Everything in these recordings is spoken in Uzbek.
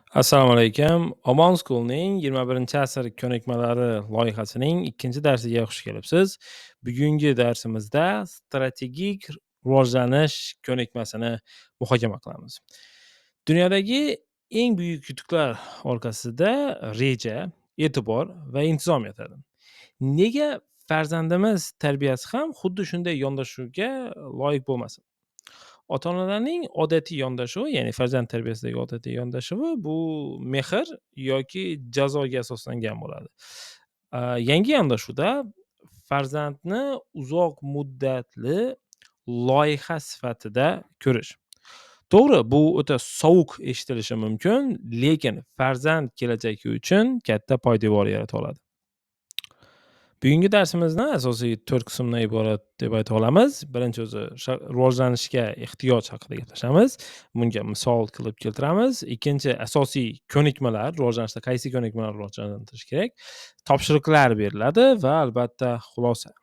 Assalomu alaykum. Omon School'ning 21-asr ko'nikmalari loyihasining 2-darsiga xush kelibsiz. Bugungi darsimizda strategik rivojlanish ko'nikmasini muhokama qilamiz. Dunyodagi eng buyuk yutuqlar orqasida reja, e'tibor va intizom yotadi. Nega farzandimiz tarbiyasi ham xuddi shunday yondashuvga loyiq bo'lmasin? Ota-onalarning odatiy yondashuvi, ya'ni farzand tarbiyasidagi odatiy yondashuvi bu mehr yoki jazoga asoslangan bo'ladi. Yangi yondashuvda farzandni uzoq muddatli loyiha sifatida ko'rish. To'g'ri, bu o'ta sovuq eshitilishi mumkin, lekin farzand kelajagi uchun katta poydevor yarata oladi. Bugungi darsimizni asosiy 4 qismdan iborat deb ayta olamiz. Birinchi o'zi rivojlanishga ehtiyoj haqida gaplashamiz. Bunga misol qilib keltiramiz. Ikkinchi, asosiy ko'nikmalar, rivojlanishda qaysi ko'nikmalar rivojlantirish kerak, topshiriqlar beriladi va albatta xulosa.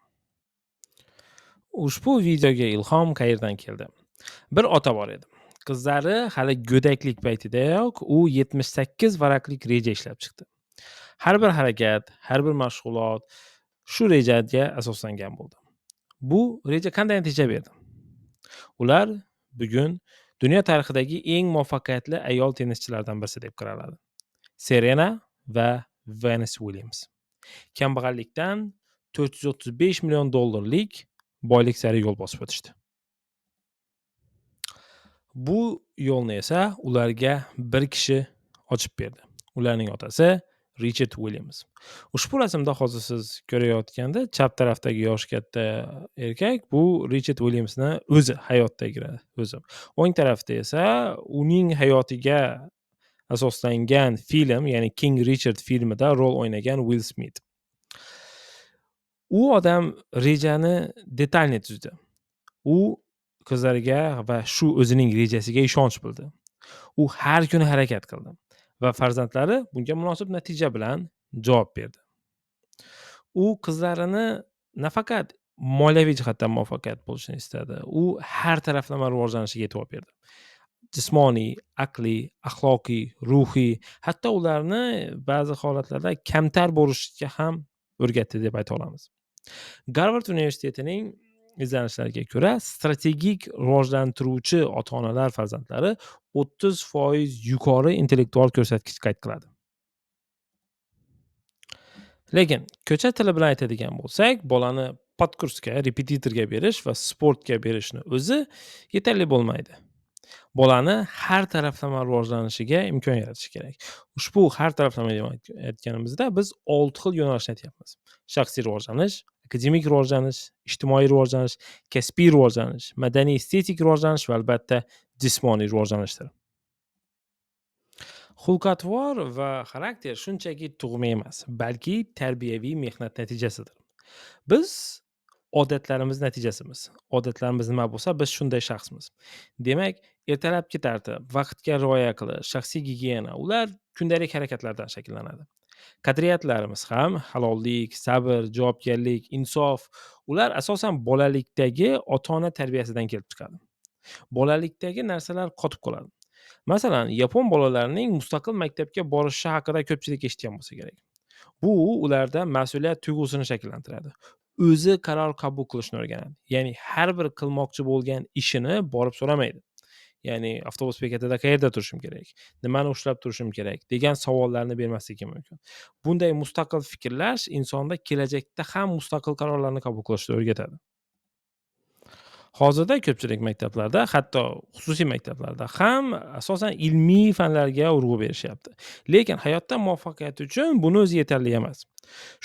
Ushbu videoga ilhom qayerdan keldi? Bir ota bor edi. Qizlari hali go'daklik paytidayoq u 78 varaqlik reja ishlab chiqdi. Har bir harakat, har bir mashg'ulot shu rejaga asoslangan bo'ldi. Bu reja qanday natija berdi? Ular bugun dunyo tarixidagi eng muvaffaqiyatli ayol tennischilardan birisi deb qaraladi. Serena va Venus Williams. Kambag'allikdan 435 million dollarlik boylik sari yo'l bosib o'tishdi. Bu yo'lni esa ularga bir kishi ochib berdi. Ularning otasi Richard Williams. Ushbu rasmda hozir siz ko'rayotganda chap tarafdagi yoshi katta erkak bu Richard Williamsni o'zi, hayotdagi o'zi. O'ng tarafda esa uning hayotiga asoslangan film, ya'ni King Richard filmida rol o'ynagan Will Smith. U odam rejani детальный tuzdi. U qizlariga va shu o'zining rejasiga ishonch bildi. U har kuni harakat qildi va farzandlari bunga munosib natija bilan javob berdi. U qizlarini nafaqat moliyaviy jihatdan muvaffaqiyat bo'lishini istadi, u har taraflama rivojlanishiga e'tibor berdi. Jismoniy, aqliy, axloqiy, ruhiy, hatto ularni ba'zi holatlarda kamtar bo'lishga ham o'rgatdi deb ayta olamiz. Garvard universitetining izlanishlariga ko'ra, strategik rivojlantiruvchi ota-onalar farzandlari 30% yuqori intellektual ko'rsatkich qayd qiladi. Lekin ko'cha tili bilan aytadigan bo'lsak, bolani podkursga, repetitorga berish va sportga berishni o'zi yetarli bo'lmaydi. Bolani har taraflama rivojlanishiga imkon yaratish kerak. Ushbu har taraflama deb aytganimizda biz 6 xil yo'nalishni aytyapmiz. Shaxsiy rivojlanish, akademik rivojlanish, ijtimoiy rivojlanish, kasbiy rivojlanish, madaniy estetik rivojlanish va albatta jismoniy rivojlanishdir. Xulq-atvor va xarakter shunchaki tug'ma emas, balki tarbiyaviy mehnat natijasidir. Biz odatlarimiz natijasimiz. Odatlarimiz nima bo'lsa, biz shunday shaxsmiz. Demak, ertalabki tartib, vaqtga rioya qilish, shaxsiy gigiyena ular kundalik harakatlardan shakllanadi. Qadriyatlarimiz ham halollik, sabr, javobgarlik, insof ular asosan bolalikdagi ota-ona tarbiyasidan kelib chiqadi. Bolalikdagi narsalar qotib qoladi. Masalan, yapon bolalarining mustaqil maktabga borishi haqida ko'pchilik eshitgan bo'lsa kerak. Bu ularda mas'uliyat tuyg'usini shakllantiradi. O'zi qaror qabul qilishni o'rganadi. Ya'ni har bir qilmoqchi bo'lgan ishini borib so'ramaydi. Ya'ni avtobus bekatida qayerda turishim kerak, nimani ushlab turishim kerak degan savollarni bermasligi mumkin. Bunday mustaqil fikrlash insonda kelajakda ham mustaqil qarorlarni qabul qilishni o'rgatadi. Hozirda ko'pchilik maktablarda, hatto xususiy maktablarda ham asosan ilmiy fanlarga urg'u berishyapti. Lekin hayotda muvaffaqiyat uchun buni o'zi yetarli emas.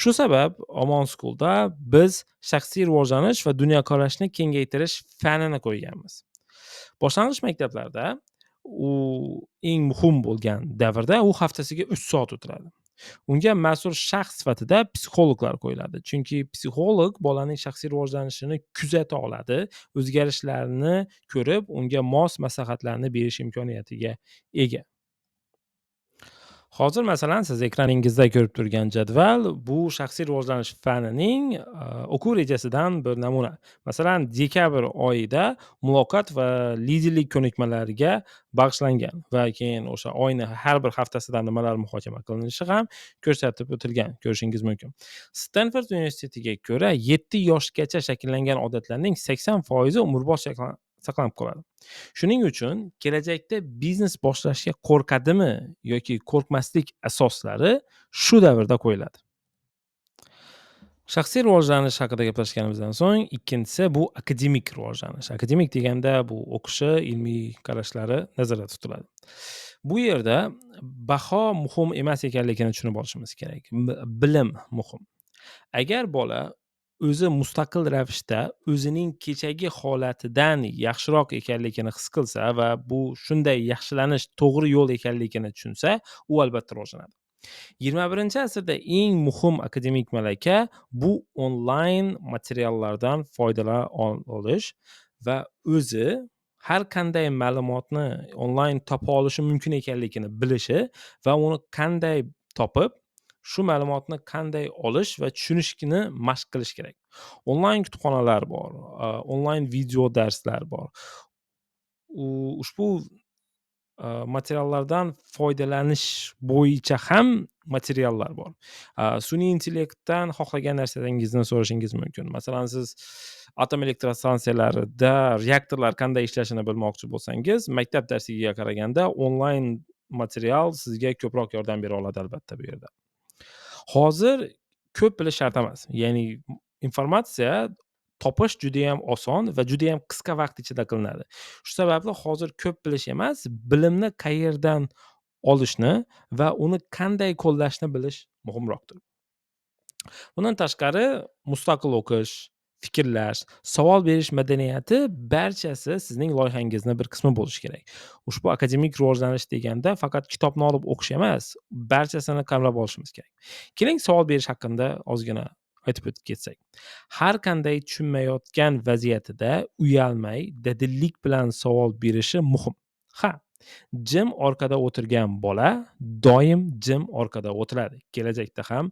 Shu sabab Omon School'da biz shaxsiy rivojlanish va dunyoqarashni kengaytirish fanini qo'yganmiz. Boshlang'ich maktablarda u eng muhim bo'lgan davrda u haftasiga 3 soat o'tiradi. Unga mas'ul shaxs sifatida psixologlar qo'yiladi. Chunki psixolog bolaning shaxsiy rivojlanishini kuzata oladi, o'zgarishlarni ko'rib, unga mos maslahatlarni berish imkoniyatiga ega. Hozir, masalan, siz ekraningizda ko'rib turgan jadval bu shaxsiy rivojlanish fanining o'quv rejasidan bir namuna. Masalan, dekabr oyida muloqot va liderlik ko'nikmalariga bag'ishlangan va keyin o'sha oyni har bir haftasida nimalar muhokama qilinishi ham ko'rsatib o'tilgan, ko'rishingiz mumkin. Stanford universitetiga ko'ra, 7 yoshgacha shakllangan odatlarning 80% umrbod saqlanib qoladi. Shuning uchun kelajakda biznes boshlashga qo'rqadimi yoki qo'rqmaslik asoslari shu davrda qo'yiladi. Shaxsiy rivojlanish haqida gaplashganimizdan so'ng, ikkinchisi bu akademik rivojlanish. Akademik deganda bu o'qishi, ilmiy qarashlari nazarda tutiladi. Bu yerda baho muhim emas ekanligini tushunib olishimiz kerak. Bilim muhim. Agar bola o'zi mustaqil ravishda o'zining kechagi holatidan yaxshiroq ekanligini his qilsa va bu shunday yaxshilanish to'g'ri yo'l ekanligini tushunsa, u albatta rivojlanadi. 21-asrda eng muhim akademik malaka bu onlayn materiallardan foydalana olish va o'zi har qanday ma'lumotni onlayn topa olishi mumkin ekanligini bilishi va uni qanday topib, shu ma'lumotni qanday olish va tushunishni mashq qilish kerak. Onlayn kutubxonalar bor, onlayn video darslar bor. U ushbu materiallardan foydalanish bo'yicha ham materiallar bor. Sun'iy intellektdan xohlagan narsangizni so'rashingiz mumkin. Masalan, siz atom elektrostansiyalarida reaktorlar qanday ishlashini bilmoqchi bo'lsangiz, maktab darsiga qaraganda onlayn material sizga ko'proq yordam bera oladi albatta bu yerda. Hozir ko'p bilish shart emas. Ya'ni informatsiya topish judayam oson va judayam qisqa vaqt ichida qilinadi. Shu sababli hozir ko'p bilish emas, bilimni qayerdan olishni va uni qanday qo'llashni bilish muhimroqdir. Bundan tashqari, mustaqil o'qish, fikrlash, savol berish madaniyati barchasi sizning loyihangizni bir qismi bo'lishi kerak. Ushbu akademik rivojlanish deganda faqat kitobni olib o'qish emas, barchasini qamrab olishimiz kerak. Keling, savol berish haqida ozgina aytib o'tib ketsak. Har qanday tushunmayotgan vaziyatida uyalmay, dadillik bilan savol berishi muhim. Ha, jim orqada o'tirgan bola doim jim orqada o'tiradi. Kelajakda ham,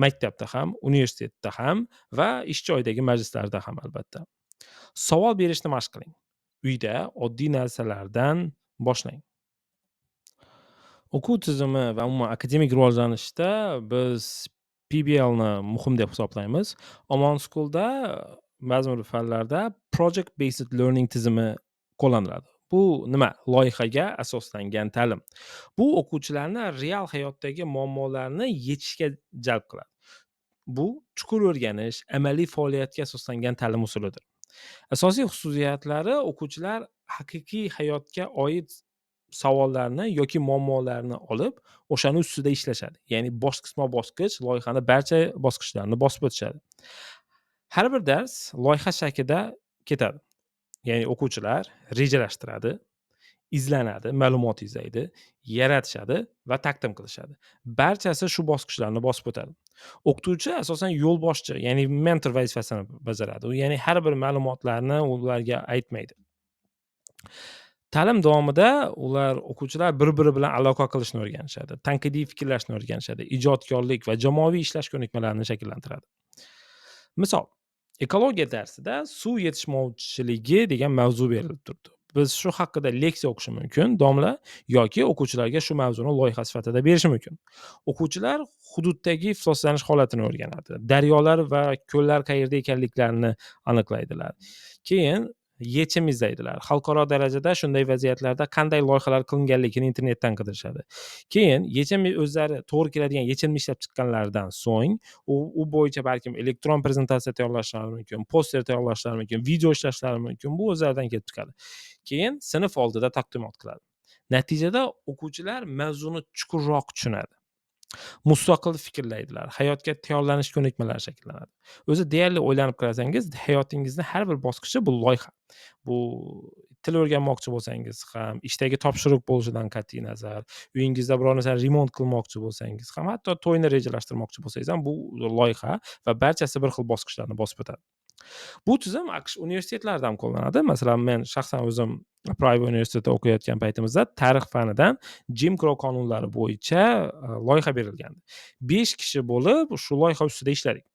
maktabda ham, universitetda ham va ish joyidagi majlislarda ham albatta. Savol berishni mashq qiling. Uyda oddiy narsalardan boshlang. O'quv tizimi va umuman akademik rivojlanishda biz PBLni muhim deb hisoblaymiz. Omon School'da ba'zi bir fanlarda Project Based Learning tizimi qo'llaniladi. Bu nima? Loyihaga asoslangan ta'lim. Bu o'quvchilarni real hayotdagi muammolarni yechishga jalb qiladi. Bu chuqur o'rganish, amaliy faoliyatga asoslangan ta'lim usulidir. Asosiy xususiyatlari: o'quvchilar haqiqiy hayotga oid savollarni yoki muammolarni olib, o'shani ustida ishlashadi. Ya'ni bosqichma-bosqich loyihani barcha bosqichlarini bosib o'tishadi. Har bir dars loyiha shaklida ketadi. Ya'ni o'quvchilar rejalashtiradi, izlanadi, ma'lumot izlaydi, yaratishadi va taqdim qilishadi. Barchasi shu bosqichlarni bosib o'tadi. O'qituvchi asosan yo'lboshchi, ya'ni mentor vazifasini bajaradi. U, ya'ni, har bir ma'lumotlarni ularga aytmaydi. Ta'lim davomida ular, o'quvchilar bir-biri bilan aloqa qilishni o'rganishadi, tanqidiy fikrlashni o'rganishadi, ijodkorlik va jamoaviy ishlash ko'nikmalarini shakllantiradi. Misol, ekologiya darsida suv yetishmovchiligi degan mavzu berilib turibdi. Biz shu haqida leksiya o'qishi mumkin domla yoki o'quvchilarga shu mavzuni loyiha sifatida berishi mumkin. O'quvchilar hududdagi ifloslanish holatini o'rganadi. Daryolar va ko'llar qayerda ekanliklarini aniqlaydilar. Keyin yechim izlaydilar. Xalqaro darajada shunday vaziyatlarda qanday loyihalar qilinganligini internetdan qidirishadi. Keyin yechim, o'zlari to'g'ri keladigan yechimni ishlab chiqqanlaridan so'ng u bo'yicha balkim elektron prezentatsiya tayyorlashlari mumkin, poster tayyorlashlari mumkin, video ishlashlari mumkin. Bu o'zlaridan kelib chiqadi. Keyin sinf oldida taqdimot qiladi. Natijada o'quvchilar mavzuni chuqurroq tushunadi. Mustaqil fikrlaydilar, hayotga tayyorlanish ko'nikmalari shakllanadi. O'zi deyarli o'ylanib qarasangiz, hayotingizni har bir bosqichi bu loyiha. Bu til o'rganmoqchi bo'lsangiz ham, ishdagi topshiriq bo'lishidan qat'iy nazar, uyingizda biror narsani remont qilmoqchi bo'lsangiz ham, hatto to'yni rejalashtirmoqchi bo'lsangiz ham bu loyiha va barchasi bir xil bosqichlarni bosib o'tadi. Bu tizim AQSh universitetlarida ham qo'llanadi. Masalan, men shaxsan o'zim private universitetda o'qiyotgan paytimizda tarix fanidan Jim Crow qonunlari bo'yicha loyiha berilgandi. 5 kishi bo'lib shu loyiha ustida ishladik.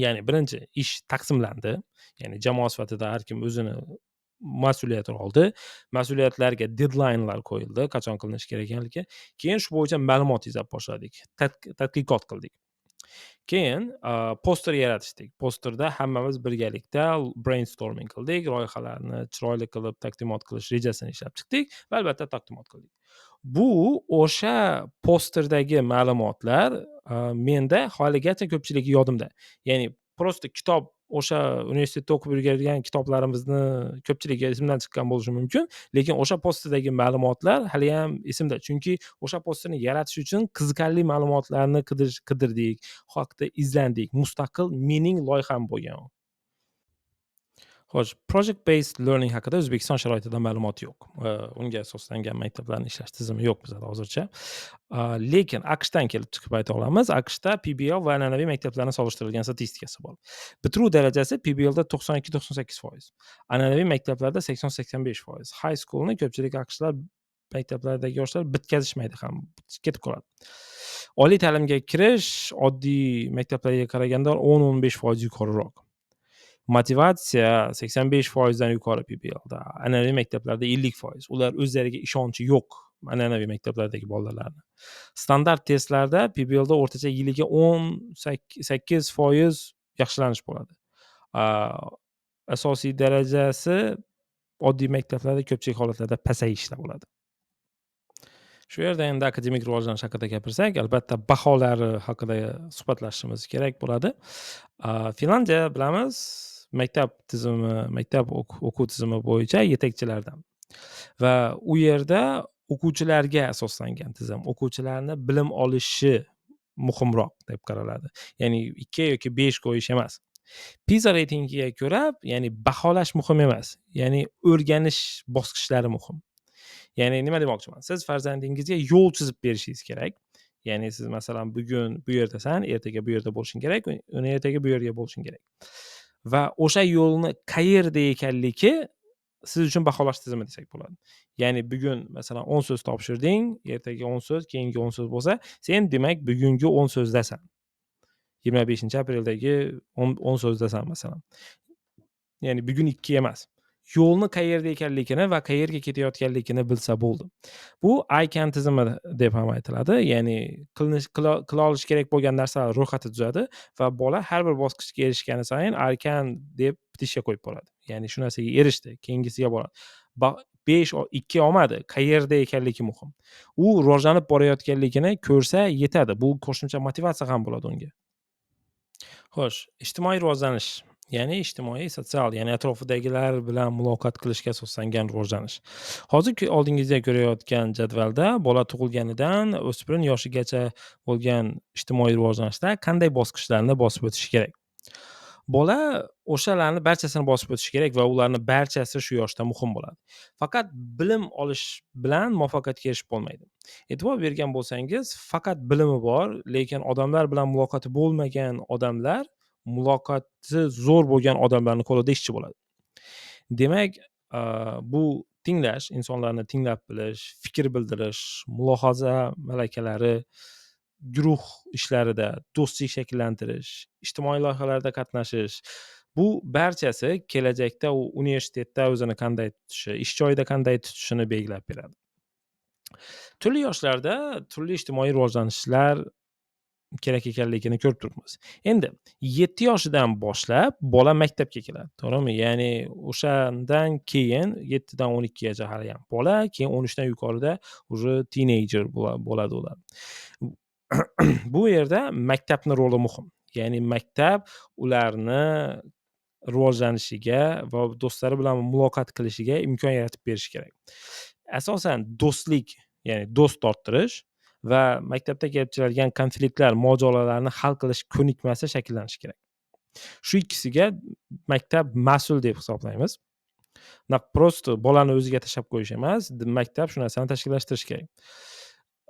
Ya'ni birinchi ish taqsimlandi, ya'ni jamoa sifatida har kim o'zini mas'uliyatini oldi, mas'uliyatlarga deadlinelar qo'yildi, qachon qilinishi kerak ekanligi. Keyin shu bo'yicha ma'lumot izlab boshladik, tadqiqot qildik. Keyin poster yaratishdik. Posterda hammamiz birgalikda brainstorming qildik, loyihalarni chiroyli qilib taqdimot qilish rejasini ishlab chiqdik va albatta taqdimot qildik. Bu o'sha posterdagi ma'lumotlar menda haligacha ko'pchiligi yodimda. Ya'ni просто kitob, o'sha universitetda o'qib yurgan kitoblarimizni ko'pchiligi esimdan chiqqan bo'lishi mumkin, lekin o'sha posterdagi ma'lumotlar haliyam esimda, chunki o'sha posterni yaratish uchun qiziqarli ma'lumotlarni qidirdik, haqida izlandik. Mustaqil mening loyiham bo'lgan u. Xo'sh, project based learning haqida O'zbekiston sharoitida ma'lumot yo'q. Unga asoslangan maktablarni ishlash tizimi yo'q bizada hozircha. Lekin AQShdan kelib chiqib ayta olamiz. AQShda PBL va an'anaviy maktablarni solishtirilgan statistikasi bor. Bitiruv darajasi PBLda 92-98%. An'anaviy maktablarda 80-85%. High schoolni ko'pchilik AQShlar maktablardagi yoshlar bitkazishmaydi ham, ketib qoladi. Oliy ta'limga kirish oddiy maktablarga qaraganda 10-15% yuqoriroq. Motivatsiya 85%dan yuqori PBLda, an'anaviy maktablarda 50%. Ular o'zlariga ishonchi yo'q an'anaviy maktablardagi bolalarni. Standart testlarda PBLda o'rtacha yiliga 18% yaxshilanish bo'ladi. Asosiy darajasi oddiy maktablarda ko'pchilik holatlarda pasayishda bo'ladi. Shu yerda endi akademik rivojlanish haqida gapirsak, albatta baholari haqida suhbatlashishimiz kerak bo'ladi. Finlyandiya, bilamiz, maktab tizimi, maktab o'quv tizimi bo'yicha yetakchilardan va u yerda o'quvchilarga asoslangan tizim, o'quvchilarni bilim olishi muhimroq deb qaraladi. Ya'ni 2 yoki 5 qo'yish emas. PISA reytingiga ko'ra, ya'ni baholash muhim emas, ya'ni o'rganish bosqichlari muhim. Ya'ni nima demoqchiman? Siz farzandingizga yo'l chizib berishingiz kerak. Ya'ni siz, masalan, bugun bu yerdasan, ertaga bu yerda bo'lishing kerak, uni ertaga bu yerga bo'lishing kerak. Va o'sha yo'lni qayerda ekanligi siz uchun baholash tizimi desak bo'ladi. Ya'ni bugun, masalan, 10 so'z topshirding, ertaga 10 so'z, keyingi 10 so'z bo'lsa, sen demak bugungi 10 so'zdasan. 25-apreldagi 10 so'zdasan, masalan. Ya'ni bugun 2 emas. Yo'lni qayerda ekanligini va qayerga ketayotganligini bilsa bo'ldi. Bu I CAN tizimi deb ham aytiladi. Ya'ni qilinish qila olish kerak bo'lgan narsalar ro'yxati tuzadi va bola har bir bosqichga erishgani sayin I CAN deb птичка qo'yib boradi. Ya'ni shu narsaga erishdi, keyingisiga boradi. 5, 2 olmadi, qayerda ekanligi muhim. U rivojlanib borayotganligini ko'rsa yetadi. Bu qo'shimcha motivatsiya ham bo'ladi unga. Xo'sh, ijtimoiy rivojlanish, ya'ni ijtimoiy, sotsial, ya'ni atrofidagilar bilan muloqot qilishga asoslangan rivojlanish. Hozir oldingizda ko'rayotgan jadvalda bola tug'ilganidan o'spirin yoshigacha bo'lgan ijtimoiy rivojlanishda qanday bosqichlarni bosib o'tishi kerak. Bola o'shalarni barchasini bosib o'tishi kerak va ularni barchasi shu yoshda muhim bo'ladi. Faqat bilim olish bilan muvaffaqiyatga erishib bo'lmaydi. E'tibor bergan bo'lsangiz, faqat bilimi bor, lekin odamlar bilan muloqoti bo'lmagan odamlar muloqoti zo'r bo'lgan odamlarni qo'lida ishchi bo'ladi. Demak, bu tinglash, insonlarni tinglab bilish, fikr bildirish, mulohaza malakalari, guruh ishlarida do'stlik shakllantirish, ijtimoiy loyihalarda qatnashish, bu barchasi kelajakda u universitetda o'zini qanday tutishi, ish joyida qanday tutishini belgilab beradi. Turli yoshlarda turli ijtimoiy rivojlanishlar kerak ekanligini ko'rib turibmiz. Endi 7 yoshidan boshlab bola maktabga keladi, to'g'rimi? Ya'ni o'shandan keyin 7 dan 12 gacha haliyam bola, keyin 13 dan yuqorida уже teenager bo'ladi ular. Bu yerda maktabni roli muhim. Ya'ni maktab ularni rivojlanishiga va do'stlari bilan muloqot qilishiga imkon yaratib berishi kerak. Asosan do'stlik, ya'ni do'st orttirish va maktabda kelib chiqadigan konfliktlar, mojarolarni hal qilish ko'nikmasi shakllanishi kerak. Shu ikkisiga maktab mas'ul deb hisoblaymiz. На просто bolani o'ziga tashlab qo'yish emas, maktab shu narsani tashkillashtirishi kerak.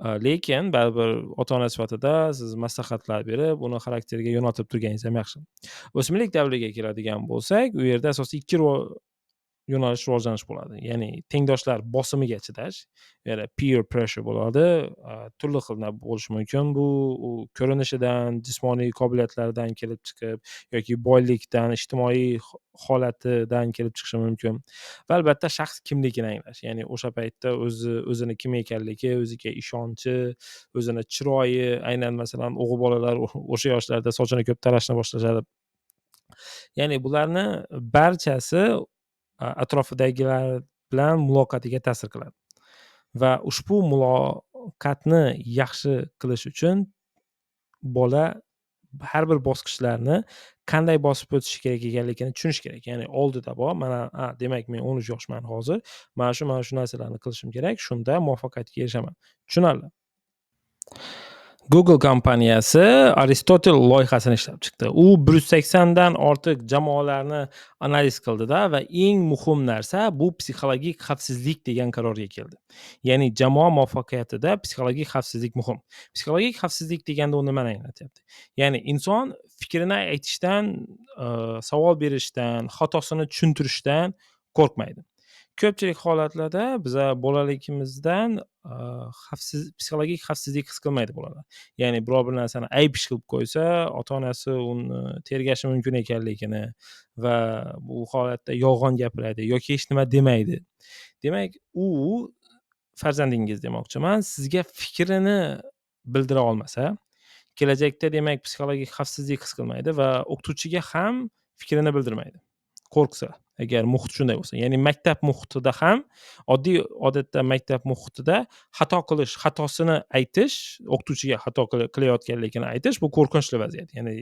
Lekin baribir ota-ona sifatida siz maslahatlar berib, uni xarakteriga yo'naltirib turganingiz ham yaxshi. O'smirlik davriga keladigan bo'lsak, u yerda asosiy ikki yo'nalish rivojlanish bo'ladi. Ya'ni tengdoshlar bosimiga chidash, ya'ni peer pressure bo'ladi. Turli xil bo'lishi mumkin bu, u ko'rinishidan, jismoniy qobiliyatlaridan kelib chiqib yoki boylikdan, ijtimoiy holatidan kelib chiqishi mumkin. Va albatta shaxs kimligini anglash, ya'ni o'sha paytda o'zi o'zini kim ekanligi, o'ziga ishonchi, o'zini chiroyi, aynan masalan o'g'il bolalar o'sha yoshlarda sochini ko'p tarashni boshlashadi. Ya'ni bularni barchasi atrofidagilar bilan muloqotiga ta'sir qiladi. Va ushbu muloqotni yaxshi qilish uchun bola har bir bosqichlarni qanday bosib o'tishi kerak ekanligini tushunish kerak. Ya'ni oldida bor, mana, demak men 13 yoshman hozir, mana shu narsalarni qilishim kerak, shunda muvaffaqiyatga erishaman. Tushunarli. Google kompaniyasi Aristotel loyihasini ishlab chiqdi. U 180 dan ortiq jamoalarni analiz qildida va eng muhim narsa bu psixologik xavfsizlik degan qarorga keldi. Ya'ni jamoa muvaffaqiyatida psixologik xavfsizlik muhim. Psixologik xavfsizlik deganda u nimani anglatyapti? Ya'ni inson fikrini aytishdan, savol berishdan, xatosini tushuntirishdan qo'rqmaydi. Ko'pchilik holatlarda biza bolaligimizdan xavfsiz, psixologik xavfsizlik his qilmaydi bolalar. Ya'ni biror bir narsani ayb ish qilib qo'ysa, ota-onasi uni tergashi mumkin ekanligini va bu holatda yolg'on gapiradi yoki hech nima demaydi. Demak, u farzandingiz demoqchiman, sizga fikrini bildira olmasa, kelajakda demak psixologik xavfsizlik his qilmaydi va o'qituvchiga ham fikrini bildirmaydi. Qo'rqsa, agar muhit shunday bo'lsa. Ya'ni maktab muhitida ham oddiy odatda maktab muhitida xato qilish, xatosini aytish, o'qituvchiga xato qilayotganligini aytish bu qo'rqinchli vaziyat. Ya'ni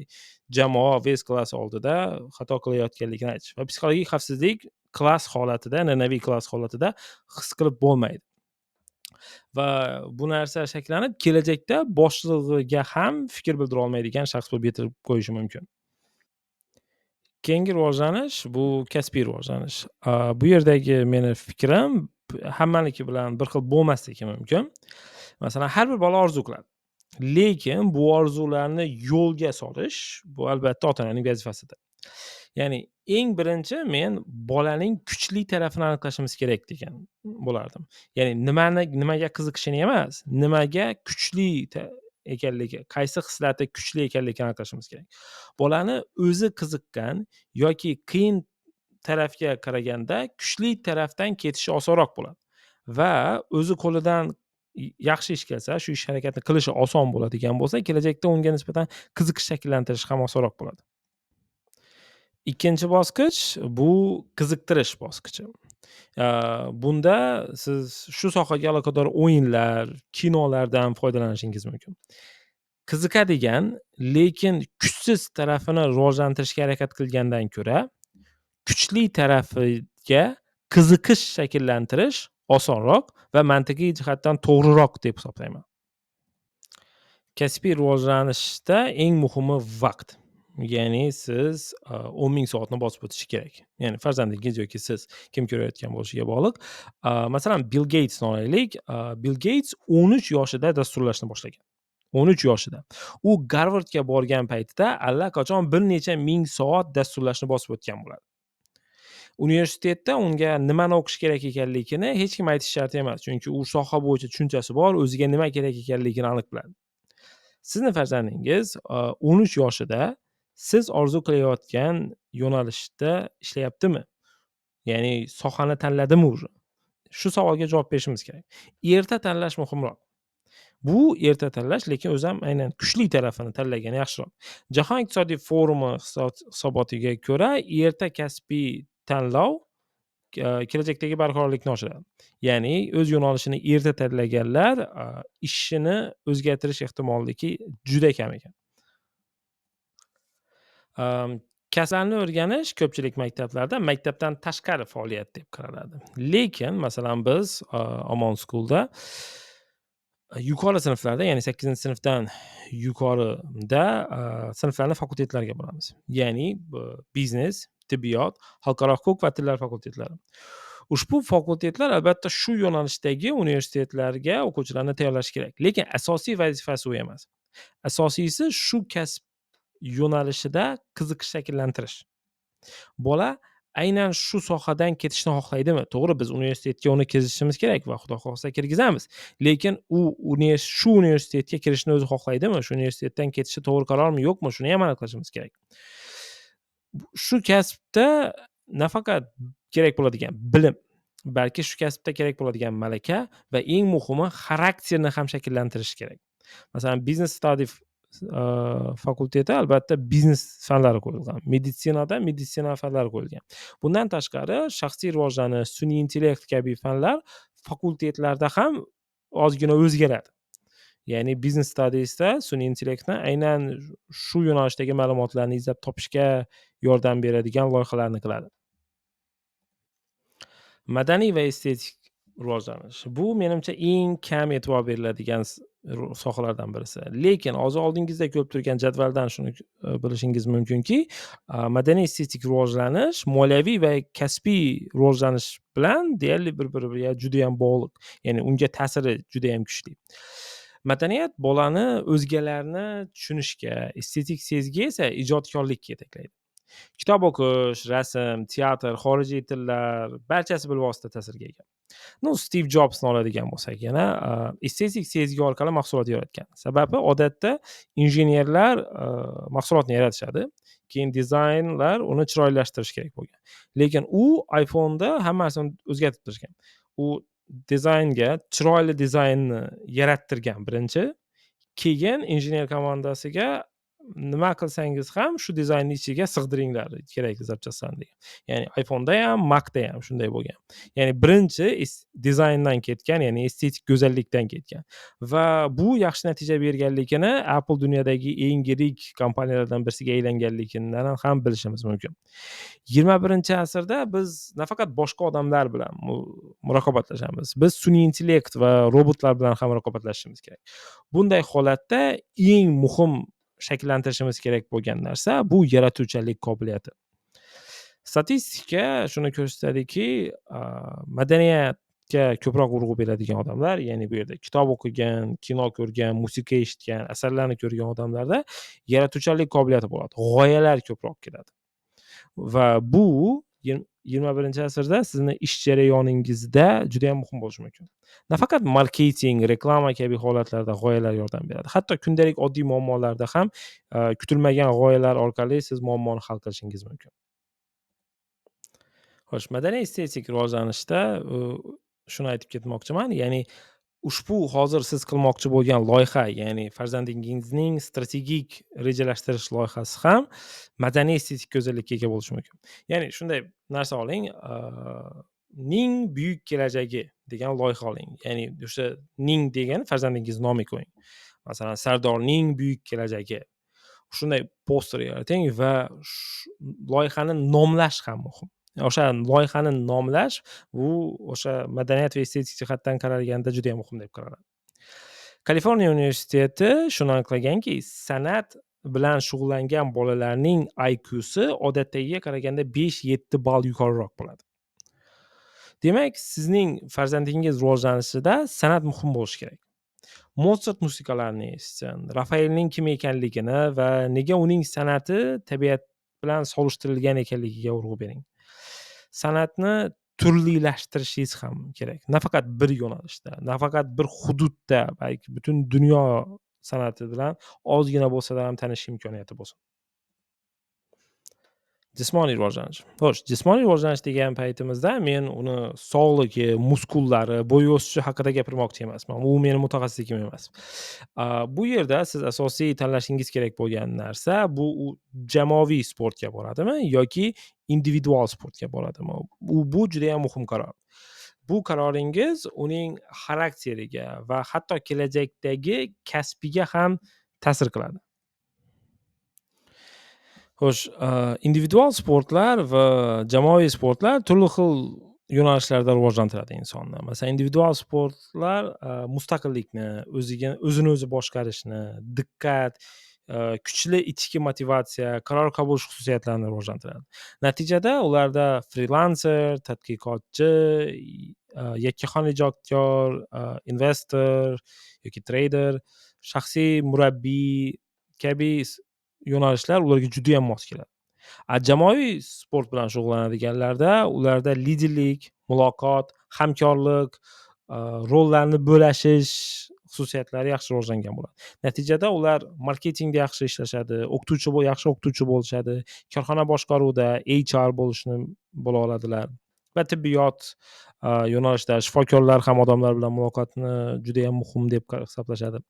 jamoa, весь klass oldida xato qilayotganligini aytish va psixologik xavfsizlik klass holatida, an'anaviy klass holatida his qilib bo'lmaydi. Va bu narsa shakllanib, kelajakda boshlig'iga ham fikr bildira olmaydigan shaxs bo'lib yetilib qo'yishi mumkin. Keyingi rivojlanish bu kasbiy rivojlanish. Bu yerdagi meni fikrim hammaniki bilan bir xil bo'lmasligi mumkin. Masalan, har bir bola orzu qiladi. Lekin bu orzularni yo'lga solish bu albatta ota-onaning vazifasidir. Ya'ni eng birinchi men bolaning kuchli tarafini aniqlashimiz kerak degan bo'lardim. Ya'ni nimani, nimaga qiziqishini emas, nimaga kuchli ekanligi, qaysi xislati kuchli ekanligini aniqlashimiz kerak. Bolani o'zi qiziqqan yoki qiyin tarafga qaraganda kuchli tarafdan ketishi osonroq bo'ladi va o'zi qo'lidan yaxshi ish kelsa, shu ish harakatni qilishi oson bo'ladigan bo'lsa, kelajakda unga nisbatan qiziqish shakllantirish ham osonroq bo'ladi. Ikkinchi bosqich bu qiziqtirish bosqichi. Bunda siz shu sohaga aloqador o'yinlar, kinolardan foydalanishingiz mumkin. Qiziqadigan, lekin kuchsiz tarafini rivojlantirishga harakat qilgandan ko'ra, kuchli tarafiga qiziqish shakllantirish osonroq va mantiqiy jihatdan to'g'riroq deb hisoblayman. Kasbiy rivojlanishda eng muhimi vaqt. Ya'ni siz 10 000 soatni bosib o'tishi kerak. Ya'ni farzandingiz yoki siz, kim ko'rayotgan bo'lishiga bog'liq. Masalan, Bill Geytsni olaylik. Bill Geyts 13 yoshida dasturlashni boshlagan. 13 yoshida. U Garvardga borgan paytida allaqachon bir necha ming soat dasturlashni bosib o'tgan bo'ladi. Universitetda unga nimani o'qish kerak ekanligini hech kim aytishi shart emas. Chunki u soha bo'yicha tushunchasi bor, o'ziga nima kerak ekanligini aniq biladi. Sizni farzandingiz 13 yoshida siz orzu qilayotgan yo'nalishda ishlayaptimi? Ya'ni sohani tanladimi уже? Shu savolga javob berishimiz kerak. Erta tanlash muhimroq. Bu erta tanlash, lekin o'zi ham aynan kuchli tarafini tanlagani yaxshiroq. Jahon iqtisodiy forumi hisobotiga ko'ra, erta kasbiy tanlov kelajakdagi barqarorlikni oshiradi. Ya'ni o'z yo'nalishini erta tanlaganlar ishini o'zgartirish ehtimolligi juda kam ekan. Kasblarni o'rganish ko'pchilik maktablarda maktabdan tashqari faoliyat deb qaraladi. Lekin masalan biz Omon School'da yuqori sinflarda, ya'ni 8-sinfdan yuqorida sinflarni fakultetlarga bo'lamiz. Ya'ni biznes, tibbiyot, xalqaro huquq va tillar fakultetlari. Ushbu fakultetlar albatta shu yo'nalishdagi universitetlarga o'quvchilarni tayyorlash kerak. Lekin asosiy vazifasi u emas. Asosiysi shu kasb yo'nalishida qiziqish shakllantirish. Bola aynan shu sohadan ketishni xohlaydimi? To'g'ri, biz universitetga uni kirgizishimiz kerak va Xudo xohlasa kirgizamiz. Lekin u shu universitetga kirishni o'zi xohlaydimi? Shu universitetdan ketishi to'g'ri qarormi, yo'qmi? Shuni ham aniqlashimiz kerak. Shu kasbda nafaqat kerak bo'ladigan bilim, balki shu kasbda kerak bo'ladigan malaka va eng muhimi xarakterni ham shakllantirish kerak. Masalan, business study fakulteti albatta biznes fanlari qo'yilgan. Meditsinada meditsina fanlari qo'yilgan. Bundan tashqari shaxsiy rivojlanish, sun'iy intellekt kabi fanlar fakultetlarda ham ozgina o'zgaradi. Ya'ni business studiesda sun'iy intellektni aynan shu yo'nalishdagi ma'lumotlarni izlab topishga yordam beradigan loyihalarni qiladi. Madaniy va estetik rivojlanish. Bu menimcha eng kam e'tibor beriladigan sohalardan birisi. Lekin hozir oldingizda ko'rib turgan jadvaldan shuni bilishingiz mumkinki, madaniy estetik rivojlanish moliyaviy va kasbiy rivojlanish bilan deyarli bir-biriga judayam bog'liq. Ya'ni unga ta'siri judayam kuchli. Madaniyat bolani o'zgalarni tushunishga, estetik sezgi esa ijodkorlikka yetaklaydi. Kitob o'qish, rasm, teatr, xorijiy tillar barchasi bilvosita ta'sirga ega. Ну, Stiv Jobsni oladigan bo'lsak yana, estetik sezgi orqali mahsulot yaratgan. Sababi odatda injenerlar mahsulotni yaratishadi, keyin dizaynlar uni chiroylashtirish kerak bo'lgan. Lekin u iPhone'da hammasini o'zgartirib tashlagan. U dizaynga chiroyli dizaynni yarattirgan birinchi, keyin injener komandasiga nima qilsangiz ham shu dizaynni ichiga sig'diringlar kerakli запчасть larni degan. Ya'ni iPhone'da ham, Mac'da ham shunday bo'lgan. Ya'ni birinchi dizayndan ketgan, ya'ni estetik go'zallikdan ketgan va bu yaxshi natija berganligini Apple dunyodagi eng yirik kompaniyalardan birisiga aylanganligidan ham bilishimiz mumkin. 21-asrda biz nafaqat boshqa odamlar bilan raqobatlashamiz, biz sun'iy intellekt va robotlar bilan ham raqobatlashishimiz kerak. Bunday holatda eng muhim shakllantirishimiz kerak bo'lgan narsa bu yaratuvchanlik qobiliyati. Statistika shuni ko'rsatadiki, madaniyatga ko'proq urg'u beradigan odamlar, ya'ni bu yerda kitob o'qigan, kino ko'rgan, musiqa eshitgan, asarlarni ko'rgan odamlarda yaratuvchanlik qobiliyati bo'ladi, g'oyalar ko'proq keladi. Va bu 21-asrda sizni ish jarayoningizda judayam muhim bo'lishi mumkin. Nafaqat marketing, reklama kabi holatlarda g'oyalar yordam beradi. Hatto kundalik oddiy muammolarda ham kutilmagan g'oyalar orqali siz muammoni hal qilishingiz mumkin. Xo'sh, madaniy estetik rivojlanishda shuni aytib ketmoqchiman, ya'ni ushbu hozir siz qilmoqchi bo'lgan loyiha, ya'ni farzandingizning strategik rejalashtirish loyihasi ham madaniy estetik go'zallikka ega bo'lishi mumkin. Ya'ni shunday narsa oling, ning buyuk kelajagi degan loyiha oling. Ya'ni o'sha ning degani farzandingiz nomiga qo'ying. Masalan, Sardorning buyuk kelajagi. Shunday poster yarating va loyihani nomlash ham muhim. O'sha loyihani nomlash bu o'sha madaniyat va estetik jihatdan qaralganda juda ham muhim deb qaraladi. Kaliforniya universiteti shuni aniqlaganki, san'at bilan shug'ullangan bolalarning IQsi odatdagiga qaraganda 5-7 ball yuqoriroq bo'ladi. Demak, sizning farzandingiz rivojlanishida san'at muhim bo'lishi kerak. Motsart musiqalarini eshitsin, Rafaelning kim ekanligini va nega uning san'ati tabiat bilan solishtirilgan ekanligiga urg'u bering. San'atni turlilashtirishingiz ham kerak. Nafaqat bir yo'nalishda, nafaqat bir hududda, balki butun dunyo san'ati bilan ozgina bo'lsa ham tanishish imkoniyati bo'lsin. Jismoniy rivojlanish. Xo'sh, jismoniy rivojlanish degan paytimizda men uni sog'ligi, muskullari, bo'y o'sishi haqida gapirmoqchi emasman. U meni mutaxassisligim emas. Bu yerda siz asosiy tanlashingiz kerak bo'lgan narsa bu u jamoaviy sportga boradimi yoki individual sportga boradimi? Bu judayam muhim qaror. Bu qaroringiz uning xarakteriga va hatto kelajakdagi kasbiga ham ta'sir qiladi. Xo'sh, individual sportlar va jamoaviy sportlar turli xil yo'nalishlarda rivojlantiradi insonni. Masalan, individual sportlar mustaqillikni, o'ziga o'zini o'zi boshqarishni, diqqat, Kuchli ichki motivatsiya, qaror qabul qilish xususiyatlarini rivojlantiradi. Natijada ularda frilanser, tadqiqotchi, yakkaxon ijodkor, investor yoki treyder, shaxsiy murabbiy kabi yo'nalishlar ularga judayam mos keladi. Jamoaviy sport bilan shug'ullanadiganlarda ularda liderlik, muloqot, hamkorlik, rollarni bo'lashish xususiyatlari yaxshi rivojlangan bo'ladi. Natijada ular marketingda yaxshi ishlashadi, o'qituvchi, yaxshi o'qituvchi bo'lishadi, korxona boshqaruvida HR bo'lishni bo'la oladilar va tibbiyot yo'nalishida shifokorlar ham odamlar bilan muloqotni judayam muhim deb hisoblashadi.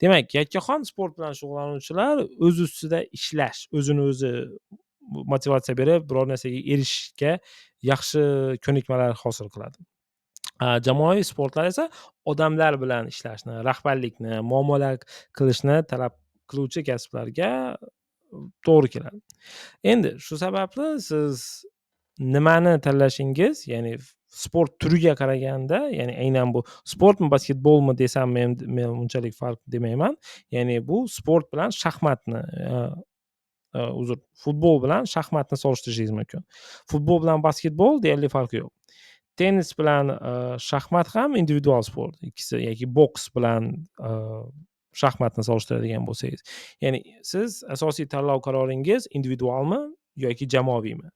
Demak, yakkaxon sport bilan shug'ullanuvchilar o'z ustida ishlash, o'zini o'zi motivatsiya berib, biror narsaga erishishga yaxshi ko'nikmalar hosil qiladi. Jamoaviy sportlar esa odamlar bilan ishlashni, rahbarlikni, muomala qilishni talab qiluvchi kasblarga to'g'ri keladi. Endi shu sababli siz nimani tanlashingiz, ya'ni sport turiga qaraganda, ya'ni aynan bu sportmi, basketbolmi desam, men unchalik farq demayman. Ya'ni bu sport bilan shaxmatni, uzr, futbol bilan shaxmatni solishtirishingiz mumkin. Futbol bilan basketbol deyarli farqi yo'q. Tennis bilan shaxmat ham individual sport ikkisi yoki boks bilan shaxmatni solishtiradigan bo'lsangiz. Ya'ni siz asosiy tanlov qaroringiz individualmi yoki jamoaviymi?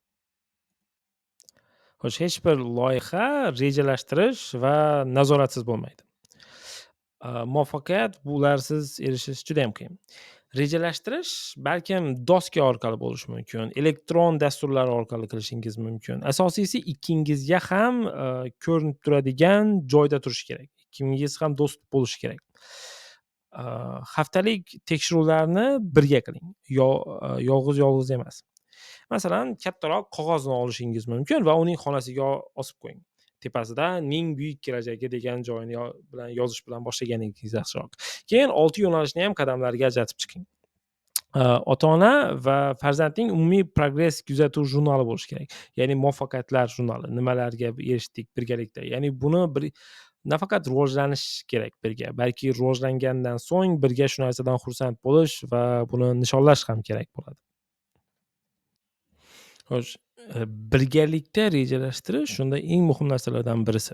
Xo'sh, hech bir loyiha rejalashtirish va nazoratsiz bo'lmaydi. Muvaffaqiyat bularsiz erishish judayam qiyin. Rejalashtirish balkim doska orqali bo'lishi mumkin, elektron dasturlar orqali qilishingiz mumkin. Asosiysi, ikkingizga ham ko'rinib turadigan joyda turishi kerak. Ikkingiz ham do'st bo'lishi kerak. Haftalik tekshiruvlarni birga qiling. Yolg'iz yolg'iz emas. Masalan, kattaroq qog'ozni olishingiz mumkin va uning xonasiga osib qo'ying. Tepasida "Ning buyuk kelajagi" degan joyini bilan yozish bilan boshlaganingiz yaxshiroq. Keyin 6 yo'nalishni ham qadamlarga ajratib chiqing. Ota-ona va farzandning umumiy progress kuzatuv jurnali bo'lishi kerak. Ya'ni muvaffaqiyatlar jurnali, nimalarga erishdik birgalikda. Ya'ni buni bir nafaqat rivojlanish kerak birga, balki rivojlangandan so'ng birga shu narsadan xursand bo'lish va buni nishonlash ham kerak bo'ladi. Xo'sh, birgalikda rejalashtirish shunda eng muhim narsalardan birisi.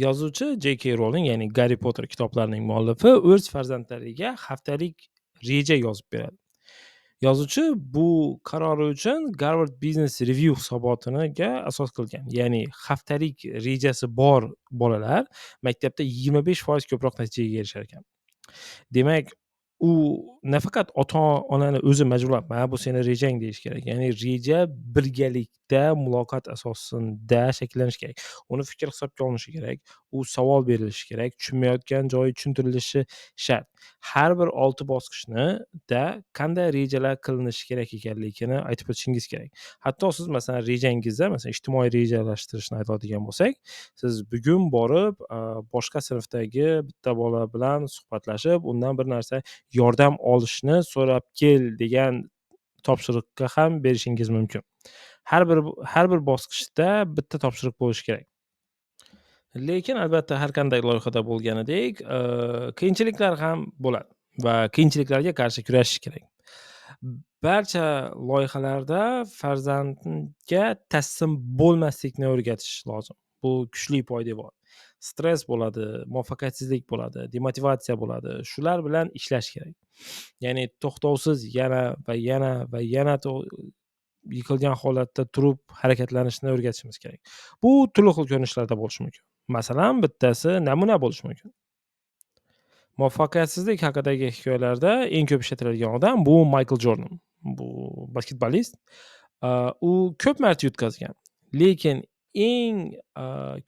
Yozuvchi J.K. Rowling, ya'ni Garri Potter kitoblarining muallifi o'z farzandlariga haftalik reja yozib beradi. Yozuvchi bu qarori uchun Garvard Business Review hisobotiga asos qilgan. Ya'ni haftalik rejasi bor bolalar maktabda 25% ko'proq natijaga erishar ekan. Demak, u nafaqat ota-onani o'zi majburlab, "Mana bu seni rejang" deyish kerak. Ya'ni reja birgalikda muloqot asosida shakllanishi kerak. Uni fikri hisobga olinishi kerak. U savol berilishi kerak, tushunmayotgan joyi tushuntirilishi shart. Har bir 6 bosqichni-da qanday rejalar qilinishi kerak ekanligini aytib o'tishingiz kerak. Hatto siz, masalan, rejangizda, masalan, ijtimoiy rejalashtirishni aytadigan bo'lsak, siz bugun borib, boshqa sinfdagi bitta bola bilan suhbatlashib, undan bir narsa yordam olishni so'rab kel degan topshiriqqa ham berishingiz mumkin. Har bir bosqichda bitta topshiriq bo'lishi kerak. Lekin albatta har qanday loyihada bo'lganidek, qiyinchiliklar ham bo'ladi va qiyinchiliklarga qarshi kurashish kerak. Barcha loyihalarda farzandga taslim bo'lmaslikni o'rgatish lozim. Bu kuchli poydevor. Stress bo'ladi, muvaffaqiyatsizlik bo'ladi, demotivatsiya bo'ladi. Shular bilan ishlash kerak. Ya'ni to'xtovsiz yana va yana va yana yiqilgan holatda turib harakatlanishni o'rgatishimiz kerak. Bu turli xil ko'rinishlarda bo'lishi mumkin. Masalan, bittasi namuna bo'lishi mumkin. Muvaffaqiyatsizlik haqidagi hikoyalarda eng ko'p ishlatiladigan odam bu Maykl Jordan. Bu basketbolist. U ko'p marta yutqazgan. Lekin eng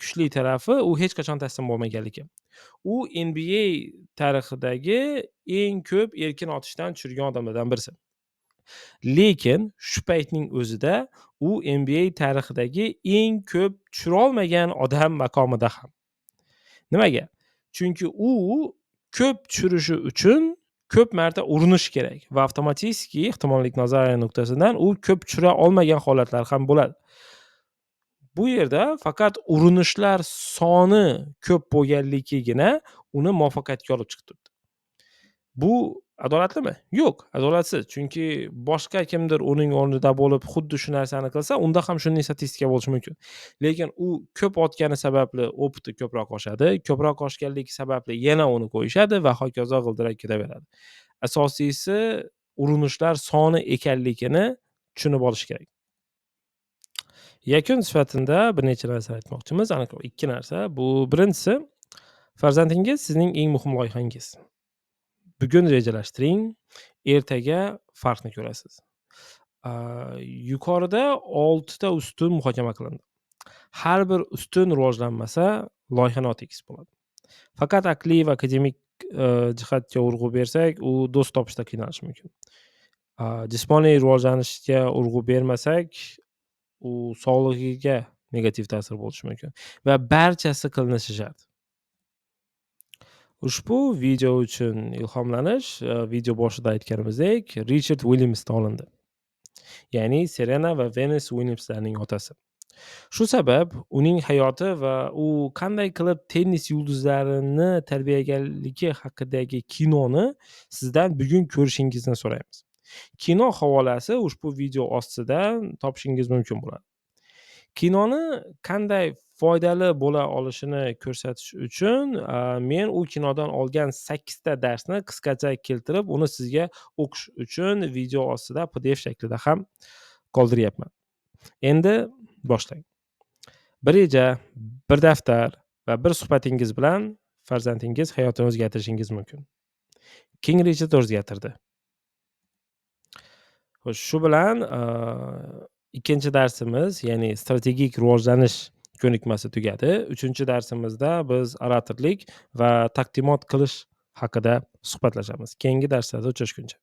kuchli tarafi u hech qachon taslim bo'lmaganligi. U NBA tarixidagi eng ko'p erkin otishdan tushirgan odamlardan birisi. Lekin shu paytning o'zida u NBA tarixidagi eng ko'p tushirolmagan odam maqomida ham. Nimaga? Chunki u ko'p tushirishi uchun ko'p marta urinish kerak va avtomatik ehtimollik nazariya nuqtasidan u ko'p tushira olmagan holatlar ham bo'ladi. Bu yerda faqat urinishlar soni ko'p bo'lganligigina uni muvaffaqiyatga olib chiqib turibdi. Bu Adolatlimi? Yo'q, adolatsiz. Chunki boshqa kimdir uning o'rnida bo'lib xuddi shu narsani qilsa, unda ham shunday statistika bo'lishi mumkin. Lekin u ko'p otgani sababli опыт i ko'proq oshadi, ko'proq oshganligi sababli yana uni qo'yishadi va hokazo g'ildirak ketaveradi. Asosiysi urinishlar soni ekanligini tushunib olish kerak. Yakun sifatida bir necha narsa aytmoqchimiz. Aniq ikki narsa. Bu birinchisi, farzandingiz sizning eng muhim loyihangiz. Bugun rejalashtiring, ertaga farqni ko'rasiz. Yuqorida 6 ta ustun muhokama qilindi. Har bir ustun rivojlanmasa, loyiha notekis bo'ladi. Faqat aqliy va akademik jihatga urg'u bersak, u do'st topishda qiynalishi mumkin. Jismoniy rivojlanishga urg'u bermasak, u sog'lig'iga negativ ta'sir bo'lishi mumkin va barchasi qilinishi shart. Ushbu video uchun ilhomlanish, video boshida aytganimizdek, Richard Uilyamsdan olindi. Ya'ni Serena va Venus Uilyamslarning otasi. Shu sabab uning hayoti va u qanday qilib tennis yulduzlarini tarbiyalaganligi haqidagi kinoni sizdan bugun ko'rishingizni so'raymiz. Kino havolasi ushbu video ostida topishingiz mumkin bo'ladi. Kinoni qanday foydali bo'la olishini ko'rsatish uchun men u kinodan olgan 8 ta darsni qisqacha keltirib, uni sizga o'qish uchun video ostida PDF shaklida ham qoldiryapman. Endi boshlang. Bir reja, bir daftar va bir suhbatingiz bilan farzandingiz hayotini o'zgartirishingiz mumkin. King Richard o'zgartirdi. Xo'sh, shu bilan ikkinchi darsimiz, ya'ni strategik rivojlanish ko'nikmasi tugadi. Uchinchi darsimizda biz oratorlik va taqdimot qilish haqida suhbatlashamiz. Keyingi darslarda uchrashguncha.